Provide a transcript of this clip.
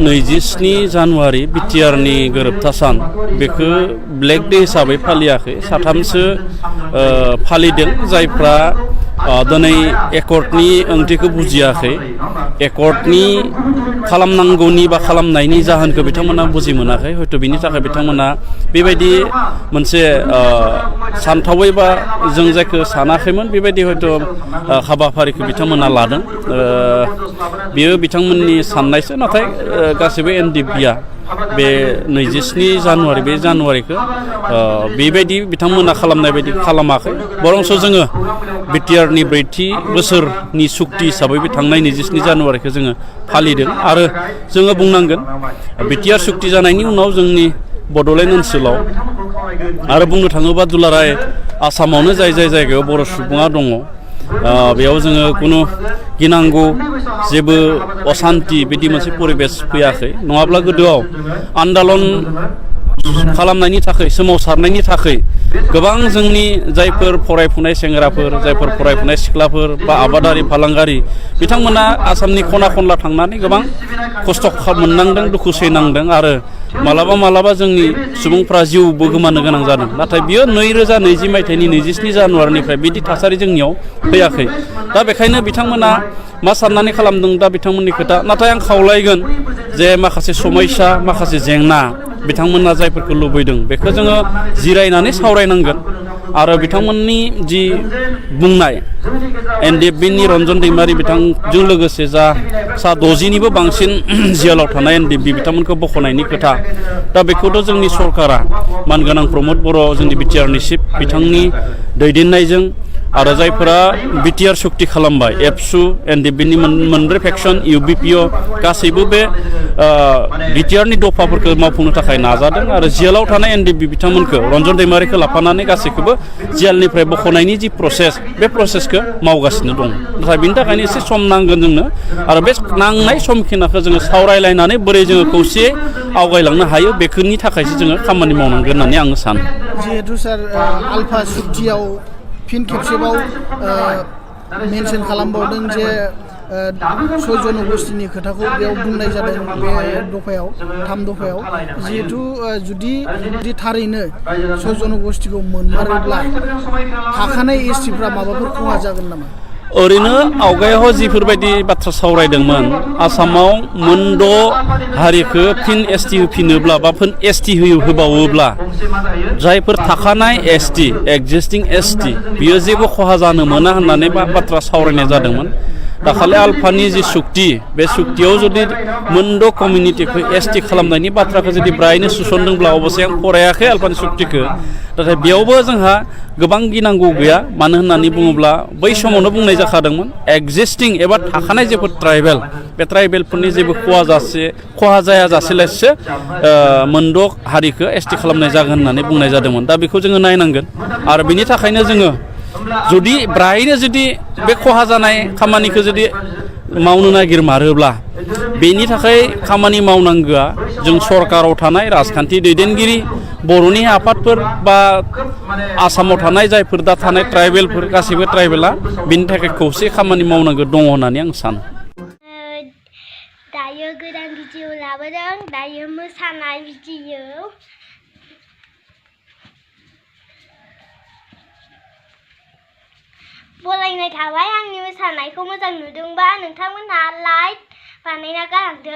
27 January BTR नि गोरोबथा सान बेखौ ब्लेक डे हिसाबै फालियाखै साथामसो फालिदों जायफ्रा दिनै एकर्डनि ओंथिखौ बुजियाखै एकर्डनि खालामनांगौनि बा खालामनायनि जाहोनखौ बिथांमोना बुजि मोनाखै हयथ' बिनि थाखाय बिथांमोना बेबायदि मोनसे सानथावै बा जों जायखौ सानाखैमोन बेबायदि हयथ' हाबाफारिखौ बिथांमोना लादों बियो बिथांमोननि साननायसो नाथाय गासैबो NDPआ बे 27 जानुवारि बे जानुवारिखौ बेबायदि बिथांमोना खालामनाय बायदि खालामाखै बरंस जोङो BTR नि 4थि बोसोरनि सुक्ति हिसाबै बे थांनाय 27 जानुवारिखौ जोङो फालिदों आरो जोङो बुंनांगोन BTR सुक्ति जानायनि उनाव जोंनि बड'लेण्ड ओनसोलाव आरो बुंनो थाङोबा दुलाराय आसामावनो जाय जायगायाव बर' सुबुङा दङ बेयाव जोङो कुनु गिनांगौ जेबो असान्ति बिदि मोनसे परिबेस फैयाखै नङाब्ला गोदोआव आन्दलन खालामनायनि थाखाय सोमावसारनायनि थाखाय गोबां जोंनि जायफोर फरायफुनाय सेंग्राफोर जायफोर फरायफुनाय सिख्लाफोर बा आबादारि फालांगारि बिथांमोना आसामनि खना खनला थांनानै गोबां खस्थ' मोननांदों दुखु सैनांदों आरो मालाबा जोंनि सुबुंफ्रा जिउबो गोमानो गोनां जादों नाथाय बियो 2020 मायथाइनि 27 जानुवारिनिफ्राय बिदि थासारि जोंनियाव फैयाखै दा बेखायनो बिथांमोना मा साननानै खालामदों दा बिथांमोननि खोथा नाथाय आं खावलायगोन जे माखासे समस्या माखासे जेंना बिथांमोना जायफोरखौ लुबैदों बेखौ जोङो जिरायनानै सावरायनांगोन आरो बिथांमोननि जि बुंनाय NDP नि रन्जन दैमारि बिथांजों लोगोसे जा सा 60निबो बांसिन जेलाव थानाय NDP बिथांमोनखौ बख'नायनि खोथा दा बेखौथ' जोंनि सरकारा मानगोनां प्रमद बर' जोंनि BTR नि चिफ बिथांनि दैदेननायजों आरो जायफोरा BTR सुक्ति खालामबाय एबसु NDP नि मोनब्रै फेक्सन UBPO गासैबो बे BTR नि दफाफोरखौ मावफुंनो थाखाय नाजादों आरो जेलाव थानाय NDP बिथांमोनखौ रन्जन दैमारिखौ लाफानानै गासैखौबो जेलनिफ्राय बख'नायनि जि प्रसेस बे प्रसेसखौ मावगासिनो दं नाथाय बिनि थाखायनो एसे सम नांगोन जोंनो आरो बे नांनाय समखिनाखौ जोङो सावरायलायनानै बोरै जोङो खौसेयै आवगायलांनो हायो बेफोरनि थाखायसो जोङो खामानि मावनांगोन होननानै आङो सानो जिहेतु सार आल्फा सुक्तियाव फिन खेबसेबाव मेनसन खालामबावदों जे 6 जनगोष्ठीनि खोथाखौ बेयाव बुंनाय जादों बे दफायाव 3 दफायाव जिहेतु जुदि थारैनो 6 जनगोष्ठीखौ मोनमारोब्ला थाखानाय STफ्रा माबाफोर खहा जागोन नामा ओरैनो आवगायाव जिफोरबायदि बाथ्रा सावरायदोंमोन आसामाव मोनद' हारिखौ फिन ST होफिनोब्ला बा फिन ST होबावोब्ला जायफोर थाखानाय ST एक्जिस्टिं ST बियो जेबो खहा जानो मोना होननानै बाथ्रा सावरायनाय जादोंमोन दाखालि आल्फानि जि सुक्ति बे सुक्तियाव जुदि मोनद' कमिउनिटिखौ ST खालामनायनि बाथ्राखौ जुदि ब्रायनो सुसनदोंब्ला अबसे आं फरायाखै आल्फानि सुक्तिखौ नाथाय बेयावबो जोंहा गोबां गिनांगौ गैया मानो होननानै बुङोब्ला बै समावनो बुंनाय जाखादोंमोन एक्जिस्टिं एबा थाखानाय जेफोर ट्राइबेल बे ट्राइबेलफोरनि जेबो खहा जायाजासेलायसो मोनद' हारिखौ ST खालामनाय जागोन होननानै बुंनाय जादोंमोन दा बेखौ जोङो नायनांगोन आरो बिनि थाखायनो जोङो जुदि ब्रायनो जुदि बे खहा जानाय खामानिखौ जुदि मावनो नागिरमारोब्ला बेनि थाखाय खामानि मावनांगौआ जों सरकाराव थानाय राजखान्थि दैदेनगिरि बर'नि आफादफोर बा आसामाव थानाय जायफोर दा थानाय ट्राइबेलफोर गासैबो ट्राइबेला बेनि थाखाय खौसे खामानि मावनांगौ दङ होननानै आं सानो दायो गोदान भिडिअ लाबोदों दायो मोसानाय भिडिअ बरायनाय थाबाय आंनि मोसानायखौ मोजां नुदोंबा नोंथांमोनहा लाइक बानायना गालांदो